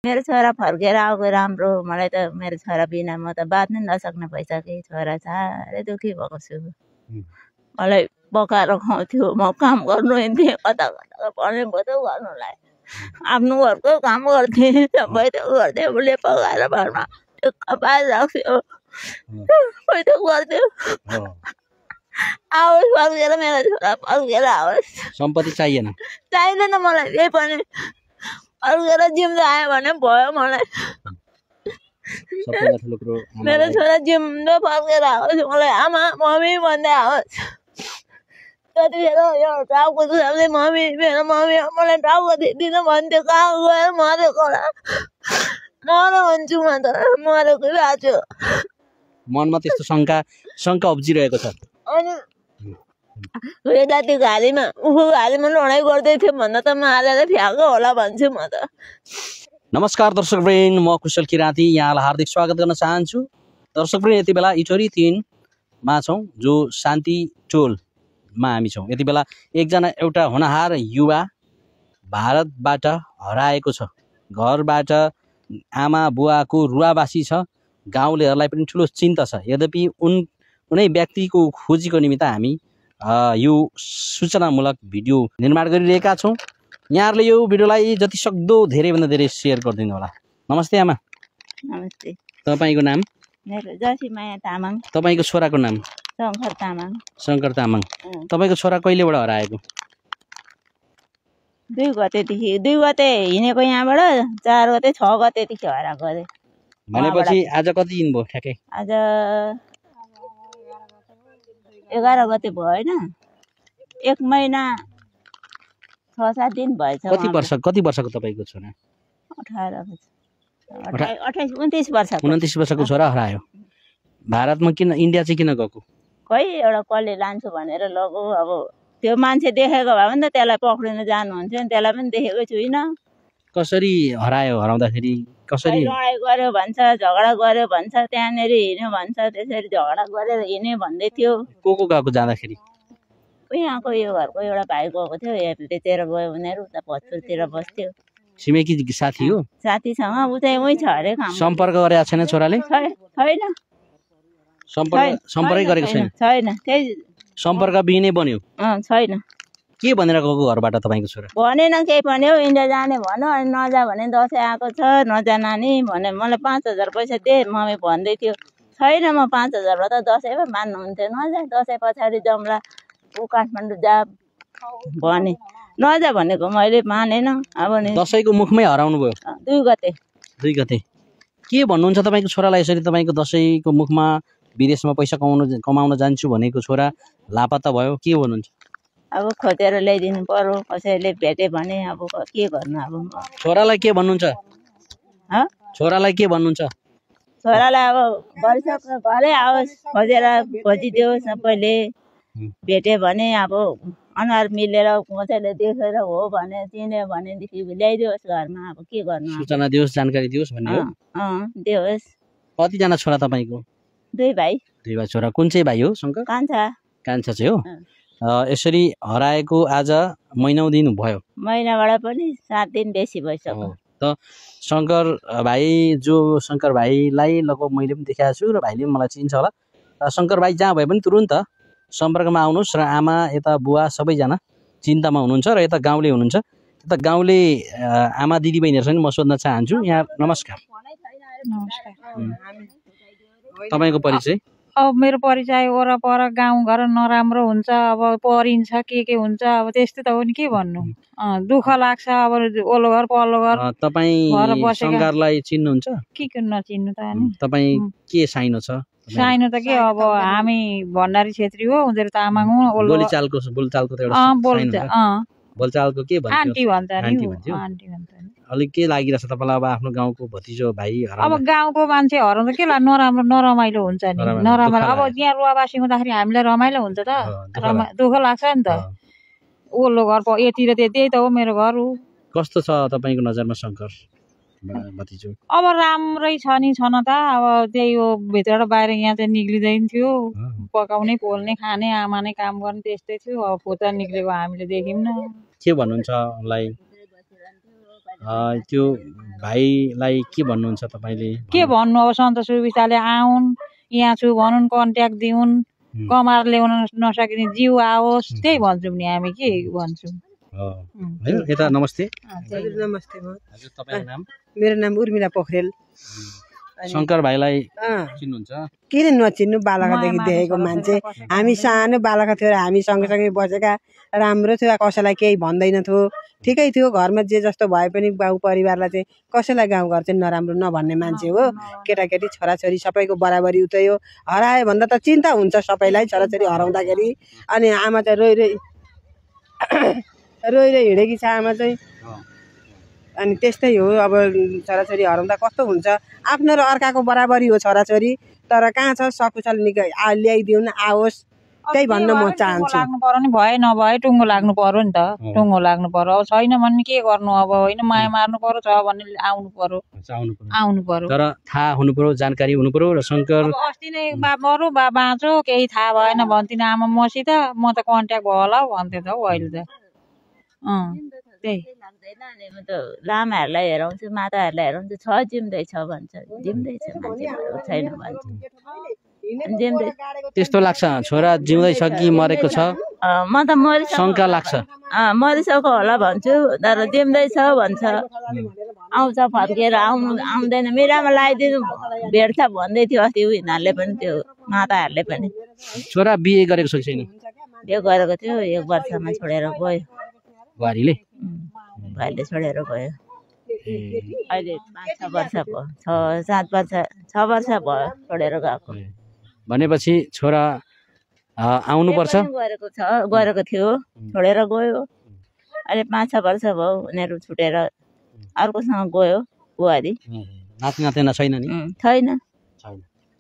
मेरो छोरा फर्केर आएको राम्रो हो। मलाई त मेरो छोरा बिना म त बाँच्नै नसक्ने भइसकेँ। छोरा साह्रै दुःखी भएको छु। मलाई पकाएर खुवाउँथ्यो, म काम गर्नु हिँड्थेँ कता कता भने बदो गर्नुलाई। आफ्नो घरको काम गर्थेँ, सबै त्यो गर्थेँ। उसले पकाएर घरमा ढुक्क पारेर राख्थ्यो, सबै त्यो गर्थ्यो। आओस् फर्केर, मेरो छोरा फर्केर आओस्। सम्पत्ति चाहिँदैन मलाई केही पनि। फर्केर जिउँदो आयो भने भयो मलाई। मेरो छोरा जिउँदो फर्केर आओस्, मलाई आमा मम्मी भन्दै आओस्। त्यतिखेर यो टाउको दुखाउँदै मम्मी, मेरो मम्मी मलाई टाउको दिनु भन्थ्यो। कहाँ गएर मरेको होला, मरो भन्छु म त, मरेको भएको छु। मनमा त्यस्तो शङ्का उब्जिरहेको छ। अनि जातिको हालीमा उखु हालीमा लडाइँ गर्दै थियो भन्दा त म हालेर फ्याएको होला भन्छु म त। नमस्कार दर्शकवृन्द, म कुशल किराँती यहाँलाई हार्दिक स्वागत गर्न चाहन्छु। दर्शकवृन्द, यति बेला इटोरी 3 मा छौँ, जो शान्ति टोलमा हामी छौँ। यति बेला एउटा होनहार युवा भारतबाट हराएको छ। घरबाट आमा बुवाको रुवावासी छ। गाउँलेहरूलाई पनि ठुलो चिन्ता छ। यद्यपि उनै व्यक्तिको खोजीको निमित्त हामी यो सूचनामूलक भिडियो निर्माण गरिरहेका छौँ। यहाँहरूले यो भिडियोलाई जति सक्दो धेरैभन्दा धेरै सेयर गरिदिनु होला। नमस्ते आमा। नमस्ते। तपाईँको नाम? मेरो जसीमाया तामाङ। तपाईँको छोराको नाम? शङ्कर तामाङ। शङ्कर तामाङ। तपाईँको छोरा कहिलेबाट हराएको? 2 गतेदेखि। 2 गते हिँडेको यहाँबाट, 4 गते 6 गतेदेखि हराएको अरे। भनेपछि आज कति दिन भयो ठ्याक्कै? आज 11 गते भयो होइन, 1 महिना 6-7 दिन भएछ। कति वर्षको तपाईँको छोरा? 29 वर्षको। 29 वर्षको छोरा हरायो। भारतमा किन, इन्डिया चाहिँ किन गएको? खै एउटा कसले लान्छु भनेर लगो। अब त्यो मान्छे देखेको भए पनि त त्यसलाई पक्रिन जानुहुन्थ्यो नि, त्यसलाई पनि देखेकै छुइनँ। कसरी हरायो? हराउँदाखेरि कसरी? लडाइँ गर्यो भन्छ, झगडा गर्यो भन्छ, त्यहाँनिर हिँड्यो भन्छ, त्यसरी झगडा गरेर हिँड्यो भन्दै थियो। को गएको जाँदाखेरि? यहाँको यो घरको एउटा भाइ गएको थियो। यहाँ बेचेर गयो उनीहरू, उता भोजपुरतिर बस्थ्यो। छिमेकी साथी हो? साथीसँग उ चाहिँ उही छ अरे। सम्पर्क गरेको छैन छोराले? छैन, सम्पर्कै गरेको छैन। त्यही सम्पर्क बिनै बन्यो। छैन। के भनेर गएको घरबाट तपाईँको छोरा? भनेन केही पनि हो। इन्डिया जाने भन्यो, अनि नजा भने दसैँ आएको छ, नजा नानी भने। मलाई 5000 पैसा दे मम्मी भन्दै थियो। छैन, म 5000 त दसैँमा मान्नुहुन्थ्यो। नजा, दसैँ पछाडि जाउँला, ऊ काठमाडौँ जा भने। नजा भनेको मैले मानेन। अब नि दसैँको मुखमै हराउनु भयो। 2 गते। 2 गते। के भन्नुहुन्छ तपाईँको छोरालाई? यसरी तपाईँको दसैँको मुखमा विदेशमा पैसा कमाउन जान्छु भनेको छोरा लापत्ता भयो, के भन्नुहुन्छ? अब खोजेर ल्याइदिनु पर्यो, कसैले भेटे भने। अब के गर्नु? अब छोरालाई के भन्नुहुन्छ? छोरालाई के भन्नुहुन्छ? छोरालाई अब गरिसक्यो, घरै आओस्, खोजिदियोस् सबैले। भेट्यो भने अब अनुहार मिलेर कसैले देखेर हो भने, चिन्यो भनेदेखि ल्याइदियोस् घरमा। अब के गर्नु? सूचना दियोस्, जानकारी दियोस् भन्ने हो। दियोस्। कतिजना छोरा तपाईँको? 2 भाइ। 2 भाइ छोरा। कुन चाहिँ भाइ हो? शङ्कर? कान्छा चाहिँ हो। यसरी हराएको आज महिनौ दिन भयो। महिनाबाट पनि 7 दिन बेसी भइसक्यो। त शङ्कर भाइलाई लगभग मैले पनि देखाएको छु र भाइले पनि मलाई चिन्छ होला। शङ्कर भाइ जहाँ भए पनि तुरुन्त सम्पर्कमा आउनुहोस्। र आमा, यता बुवा सबैजना चिन्तामा हुनुहुन्छ र यता गाउँले हुनुहुन्छ। यता गाउँले आमा दिदीबहिनीहरूसँग म सोध्न चाहन्छु। यहाँ नमस्कार। तपाईँको परिचय? अब मेरो परिचय वरपर गाउँघर नराम्रो हुन्छ, अब परिन्छ, के हुन्छ, अब त्यस्तै त हो नि, के भन्नु। दुःख लाग्छ। अब ओल्लो घर पल्लो घर तपाईँ शङ्करलाई चिन्नुहुन्छ? के नचिन्नु त नि। तपाईँ के साइनो छ? साइनो त के, अब हामी भण्डारी छेत्री हो, उनीहरू तामाङ हो। बोलचालको त एउटा बोलचालको के भन्छ? आन्टी भन्छ नि। अलिक के लागिरहेछ तपाईँलाई? अब आफ्नो गाउँको भतिजो भाइ अब गाउँको मान्छे हराउँदा के लाग्छ? नराम्रो नरमाइलो हुन्छ नि। नराम्रो अब यहाँ रुवावासी हुँदाखेरि हामीलाई रमाइलो हुन्छ त, दुःख लाग्छ नि त। ओल्लो घर यति र त्यही त हो मेरो घर हो। कस्तो छ तपाईँको नजरमा शङ्कर भतिजो? अब राम्रै छ नि, छन त। अब त्यही हो, भित्रबाट बाहिर यहाँ चाहिँ निक्लिँदैन थियो। पकाउने, पोल्ने, खाने, आमा नै काम गर्ने, त्यस्तै थियो। अब फोटा निक्लेको हामीले देख्यौँ न। के भन्नुहुन्छ उसलाई? त्यो भाइलाई के भन्नुहुन्छ तपाईँले? के भन्नु अब सन्तोष सुविस्ताले आउन्, यहाँ छु भनुन्, कन्ट्याक्ट दिउन्, कमाएर ल्याउन नसकिने जीव आओस्, त्यही भन्छौँ नि हामी, के भन्छौँ। यता नमस्ते। नमस्ते। हजुर तपाईँको नाम? मेरो नाम उर्मिला पोखरेल। शङ्कर भाइलाई चिन्नुहुन्छ? किन नचिन्नु, बालकादेखि देखेको मान्छे। हामी सानो बालका थियो र हामी सँगसँगै बसेका, राम्रो थियो, कसैलाई केही भन्दैन थियो, ठिकै थियो। घरमा जे जस्तो भए पनि गाउँ परिवारलाई चाहिँ कसैलाई गाउँघर चाहिँ नराम्रो नभन्ने मान्छे हो। केटाकेटी छोराछोरी सबैको बराबरी उतै हो। हरायो भन्दा त चिन्ता हुन्छ सबैलाई, छोराछोरी हराउँदाखेरि। अनि आमा चाहिँ रोइ रोइ हिँडेकी छ आमा चाहिँ। अनि त्यस्तै हो, अब छोराछोरी हराउँदा कस्तो हुन्छ। आफ्नो र अर्काको बराबरी हो छोराछोरी, तर कहाँ छ सकुशल निकै ल्याइदिउन्, आओस्, त्यही भन्न म चाहन्छु। लाग्नु पर्यो नि, भए नभए टुङ्गो लाग्नु पर्यो नि त, टुङ्गो लाग्नु पर्यो। अब छैन भने के गर्नु, अब होइन माया मार्नु पर्यो, छ भने आउनु पर्यो, आउनु पर्यो। तर थाहा हुनु पर्यो, जानकारी हुनु पर्यो। र शङ्कर अस्ति नै बा मरु बा बाँचो, केही थाहा भएन भन्थिन आमा मसित, म त कन्ट्याक्ट भयो होला भन्थ्यो त हौ अहिले त। त्यही लाग्दैन नि, म त लामाहरूलाई हेराउँछु, माताहरूलाई हेराउँछु, छ जिउँदैछ भन्छ, जिउँदैछ मान्छे, छैन भन्छ, जिउँदै। त्यस्तो लाग्छ छोरा जिउँदैछ कि मरेको छ? म त शङ्का लाग्छ, मरिसक्यो होला भन्छु, तर जिउँदैछ भन्छ। आउँछ फर्केर आउँदैन, मिरामा लगाइदिनु भेट्छ भन्दै थियो अस्ति यिनीहरूले पनि, त्यो माताहरूले पनि। छोरा बिहे गरेको छ कि छैन? बिहे गरेको थियो, 1 वर्षमा छोडेर गयो बुहारीले। भाइले छोडेर गयो। अहिले 5-6 वर्ष भयो, 6-7 वर्ष, 6 वर्ष भयो छोडेर गएको। भनेपछि छोरा आउनुपर्छ। गरेको थियो, छोडेर गयो। अहिले 5-6 वर्ष भयो उनीहरू छुटेर अर्कोसँग गयो बुहारी। नाति नातिना छैन नि? छैन।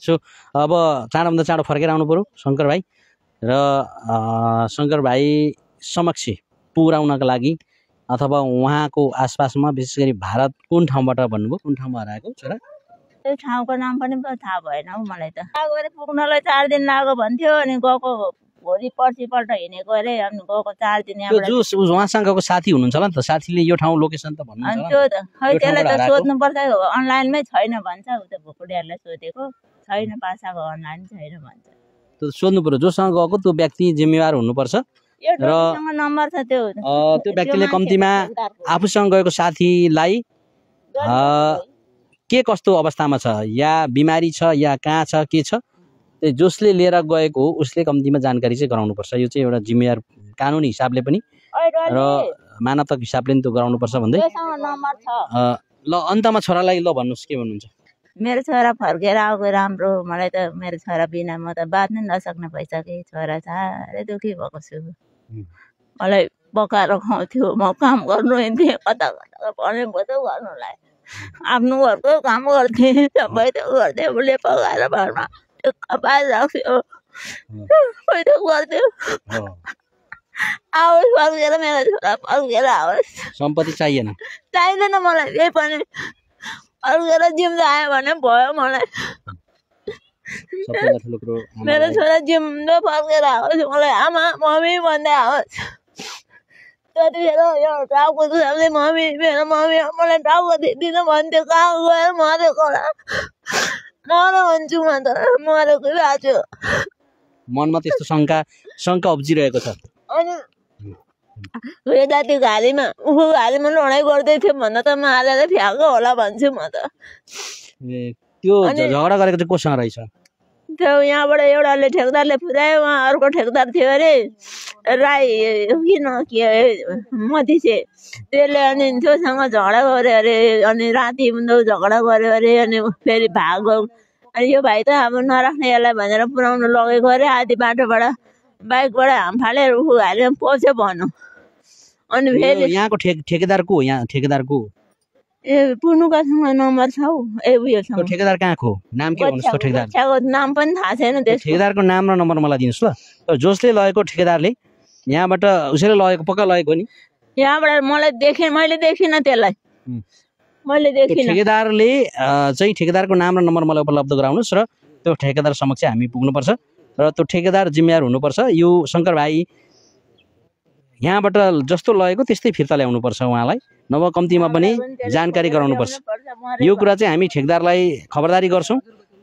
सो अब चाँडोभन्दा चाँडो फर्केर आउनु पर्यो शङ्कर भाइ। र शङ्कर भाइ समक्ष पुर्याउनका लागि अथवा उहाँको आसपासमा, विशेष गरी भारत कुन ठाउँबाट भन्नुभयो, कुन ठाउँमा हराएको छोरा? त्यो ठाउँको नाम पनि थाहा भएन हौ मलाई त। गएर पुग्नलाई 4 दिन लाग्यो भन्थ्यो, अनि गएको भोलि पर्सिपल्ट हिँडेको अरे, अनि गएको 4 दिन। उहाँसँगको साथी हुनुहुन्छ होला नि त, साथीले यो ठाउँ लोकेसन त भन्नुहुन्छ होला। त्यो त खै त्यसलाई त सोध्नुपर्छ, अनलाइनमै छैन भन्छ, उता भुकुडियाहरूलाई सोधेको छैन, पासाको अनलाइन छैन भन्छ। त्यो सोध्नु पर्यो, जोसँग गएको त्यो व्यक्ति जिम्मेवार हुनुपर्छ। र नम्बर छ त्यो व्यक्तिले कम्तीमा आफूसँग गएको साथीलाई के कस्तो अवस्थामा छ, या बिमारी छ, या कहाँ छ, के छ, त्यो जसले लिएर गएको हो उसले कम्तीमा जानकारी चाहिँ गराउनुपर्छ। यो चाहिँ एउटा जिम्मेवार कानुनी हिसाबले पनि र मानवताको हिसाबले पनि त्यो गराउनुपर्छ भन्दै। ल अन्तमा छोरालाई ल भन्नुहोस्, के भन्नुहुन्छ? मेरो छोरा फर्केर आएको राम्रो, मलाई त मेरो छोरा बिना म त बाँच्नै नसक्ने भइसकेँ। छोरा साह्रै दुःखी भएको छु। मलाई पकाएर खुवाउँथ्यो, म काम गर्नु हिँड्थेँ, कता कता भनेको त गर्नुलाई, आफ्नो घरको काम गर्थेँ, सबै त्यो गर्थेँ। उसले पकाएर घरमा बाज राख्थ्यो, सबै त्यो गर्थ्यो। आओस् फर्केर, मेरो छोरा फर्केर आओस्। सम्पत्ति चाहिँदैन मलाई केही पनि, फर्केर जिउँदो आयो भने भयो मलाई। मेरो छोरा जिउँदो फर्केर आओस्, मलाई आमा मम्मी भन्दै आओस्। त्यतिखेर यो टाउको दुखाउँदै मम्मी, मेरो मम्मी मलाई टाउको दिँदिन भन्थ्यो, कहाँ गएर मरेको होला, मरो भन्छु म त, मरेको भएको छु। मनमा त्यस्तो शङ्का उब्जिरहेको छ। अनि यता त्यो घारीमा लडाइँ गर्दै थियो भन्दा त मारेर फ्याएको होला भन्छु म त। त्यो झगडा गरेको चाहिँ कोसँग रहेछ? त्यो यहाँबाट एउटाले ठेकदारले पुर्यायो, उहाँ अर्को ठेकदार थियो अरे, राई किन के मधिसे, त्यसले अनि त्योसँग झगडा गऱ्यो अरे। अनि राति झगडा गऱ्यो अरे, अनि फेरि भागो। अनि यो भाइ त अब नराख्ने यसलाई भनेर पुऱ्याउनु लगेको अरे, आधी बाटोबाट बाइकबाट हाम फालेर घारीमा पस्यो भनौँ। अनि फेरि यहाँको ठेकेदार को? यहाँ ठेकेदार को? ए पुनुकासँग नम्बर छ हौ। उयोसँग ठेकेदार कहाँको नाम के भन्नुहोस् त? ठेकेदारको नाम पनि थाहा छैन। ठेकेदारको नाम र नम्बर मलाई दिनुहोस् ल। जसले लगेको ठेकेदारले यहाँबाट उसैले लगेको, पक्का लगेको नि? यहाँबाट मैले देखिनँ त्यसलाई, मैले देखिनँ। ठेकेदारले चाहिँ ठेकेदारको नाम र नम्बर मलाई उपलब्ध गराउनुहोस्, र त्यो ठेकेदार समक्ष हामी पुग्नुपर्छ, र त्यो ठेकेदार जिम्मेवार हुनुपर्छ। यो शङ्कर भाइ यहाँबाट जस्तो लगेको त्यस्तै फिर्ता ल्याउनुपर्छ उहाँलाई, नभए कम्तीमा पनि जानकारी गराउनुपर्छ। यो कुरा चाहिँ हामी ठेकेदारलाई खबरदारी गर्छौँ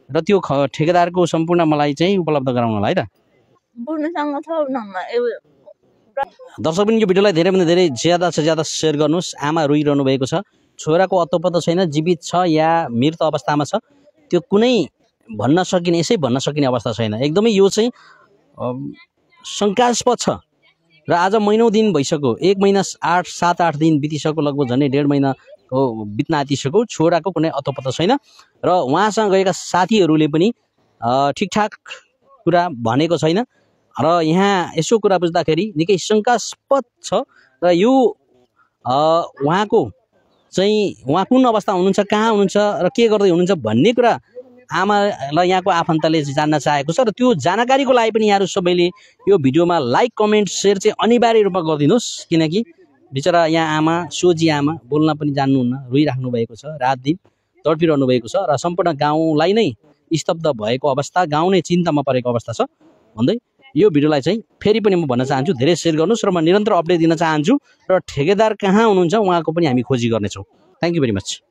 र त्यो ठेकेदारको सम्पूर्ण मलाई चाहिँ उपलब्ध गराउनलाई है त। दर्शक पनि यो भिडियोलाई धेरैभन्दा धेरै ज्यादा से ज्यादा सेयर गर्नुहोस्। आमा रोइरहनु भएको छ, छोराको अत्तोपत्तो छैन, जीवित छ या मृत अवस्थामा छ, त्यो कुनै भन्न सकिने, यसै भन्न सकिने अवस्था छैन। एकदमै यो चाहिँ शङ्कास्पद छ र आज महिनौँ दिन भइसक्यो, 1 महिना 7-8 दिन बितिसक्यो, लगभग झन्डै 1.5 महिनाको बित्न आँटिसक्यो, छोराको कुनै अत्तोपत्तो छैन र उहाँसँग गएका साथीहरूले पनि ठिकठाक कुरा भनेको छैन र यहाँ यसो कुरा बुझ्दाखेरि निकै शङ्कास्पद छ र यो उहाँको चाहिँ उहाँ कुन अवस्थामा हुनुहुन्छ, कहाँ हुनुहुन्छ र के गर्दै हुनुहुन्छ भन्ने कुरा आमालाई यहाँको आफन्तले जान्न चाहेको छ र त्यो जानकारीको लागि पनि यहाँहरू सबैले यो भिडियोमा लाइक कमेन्ट सेयर चाहिँ अनिवार्य रूपमा गरिदिनुहोस्, किनकि बिचरा यहाँ आमा सोझी आमा बोल्न पनि जान्नुहुन्न, रोइराख्नु भएको छ, रात दिन तडपिरहनु भएको छ र सम्पूर्ण गाउँलाई नै स्तब्ध भएको अवस्था, गाउँ नै चिन्तामा परेको अवस्था छ भन्दै यो भिडियोलाई चाहिँ फेरि पनि म भन्न चाहन्छु, धेरै सेयर गर्नुहोस् र म निरन्तर अपडेट दिन चाहन्छु र ठेकेदार कहाँ हुनुहुन्छ उहाँको पनि हामी खोजी गर्नेछौँ। Thank you very much.